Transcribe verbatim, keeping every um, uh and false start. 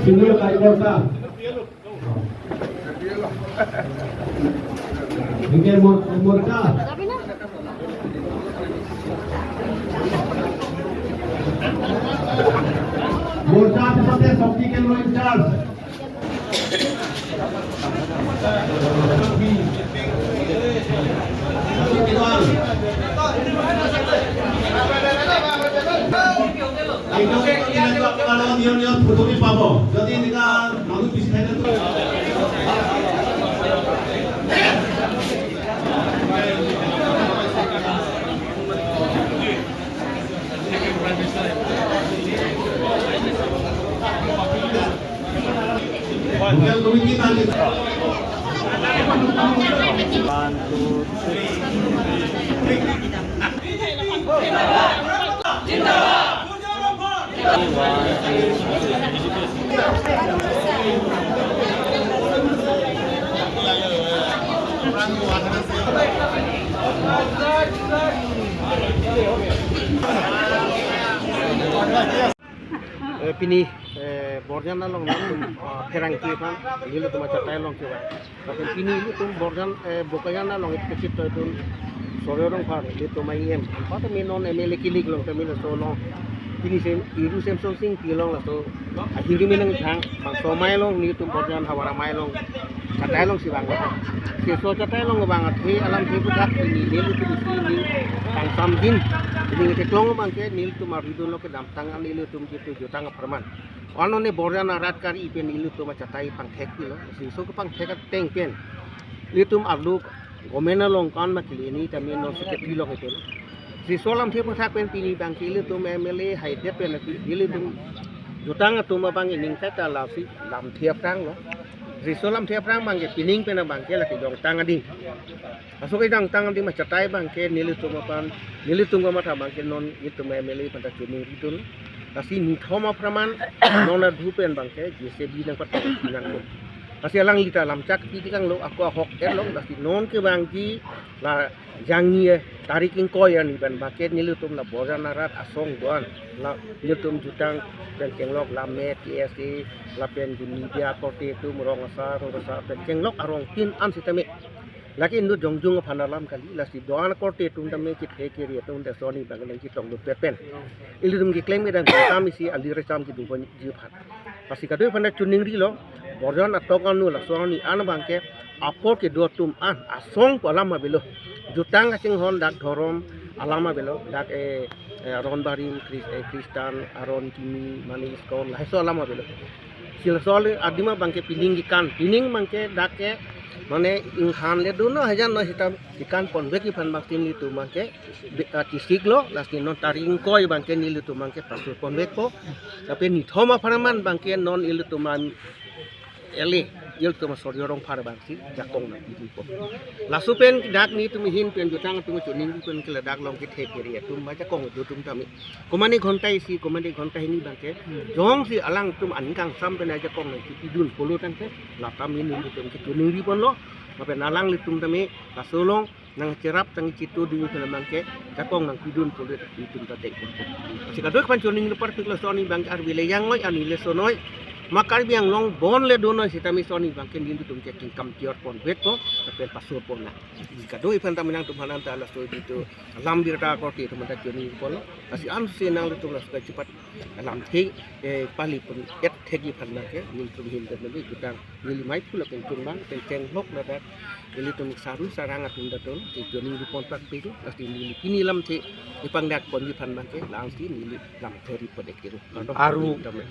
Senior Kaikorsa. Enke Mor-, Morcha. Morcha pisote Shakti Kendro in charge. Ekdom, ekdom, ekdom, ekdom, photo bi pabo. Jodi eneka manu bisi thakle tu. One, two, three. Eh, pini, eh, Borjan along nangtum, ah, pherangke aphan, nelitum achatai along kevang. Lapen pini ilitum Borjan, eh, Bokajan along ipekit toidun Surjya Rongphar, ilitum a-E M. Anparta me non M L A kilik along tame laso along. Pini sem, Iru Semson Sing Ingti along laso ahirjume nangthang, bangso amei along nelitum Borjan havar amei along, chatai alongsi vang. Laso chatai along vang athe alamthe aphuthak pini nelitum isi ning tangsamdin. Ning theklong abangke nelitum aridun lo kedamtang an ilitum jitu jutang apharman. Anone Borjan arat kari pen ilitum achatai pangthek pilo. Laso kepangthek ateng pen ilitum arlo government along kan ma kili ni tame non secretary lo hetel. Laso alamthe aphuthak pen pini abangke ilitum M L A haidet pen ilitum jutang atum abang ining kata lasi lamthe aphrang lo. Laso alamthe aphrang abangke pining pen abangke lake jongtang ading. Laso kejongtang ading ma chatai abangke nelitum aphan, nelitum kamatha abangke non nelitum M L A aphanta choningridun. Lasi nithom apharman non adhu pen abangke J C B nangpatong nangkok. Lasi alangli ta lamchak pi tikang lo, ako ahok et lo, lasi non kevangji la jangni, eh, tarik ingkoi arni pen abangke nelitum la Borjan arat asong do-an, la nelitum jutang pen kenglok la me T S A, lapen media korte atum, rong asar, rong asar pen kenglok arong tin an sitame. Lake inut jongjung aphan alam kali, lasi do-an korte atum tame kethe kere atum ta soni bang nangchetongdun pet pen. Ilitum keklem kedam kam isi ali resam kedun ponji aphan. Lasi kadokave aphan ta choningrilo, Borjan atok anu laso arni an abangke apor kedo atum an asong pu alam avelo. Jutang kachinghon dak dhorom alam avelo, dak, eh, eh, aron barim Chris-, eh, Christian, aron kimi, mane ISKCON, lahai aso alam avelo. Lasi laso adim abangke pining kekan, pining abangke dak ke, mane inghan le dun no hajan no sita kekan ponvekji aphan abangke nelitum abangke, be-, ah, chesik lo, lasi non tarik ingkoi abangke nelitum abangke pasur ponvekpo. Lapen nithom apharman abangke non ilitum an M L A, ilitum Surjya Rongphar abangsi jakong nangpidunpo. Laso pen dak nelitum ahin pen jutang atum choningri pen ke ladak along kethe kere atum ma jakong do atum tame. Komane ghonta isi, komane ghonta hini abangke, jongsi alangtum aning kangsam pen ajakong nangpidun pulo tangte, la tame nelitum ke choningri ponlo, lapen alanglitum tame laso along nangcherap nangchetudun pen abangke jakong nangpidun pulo nelitum ta dek. Lasi kadokave aphan choningri parpik laso arni abangke arve le jang noi, arni le so noi. Ma Karbi Anglong bon le do noi sitame soni abangke nelitum ke kingkam tior ponvekpo, lapen pasur ponnang. Lasi kadokave aphan tame nangtum aphan anta laso jitu alam birta korte atum anta choningri ponlo. Lasi ansi nanglitum laso kachipat alamthe, eh, pali pon et thekji aphan abangke nelitum ahin pen tame jutang neli maiphu lapen chunbang pen chenglok ladak ilitum saru sarang atum ta dolo, si choningri pon pakpik, lasi neli pini alamthe ipangdak ponji aphan abangke, la-ansi neli lamthe ri pon-ik kiro. Kardom. Aru tame.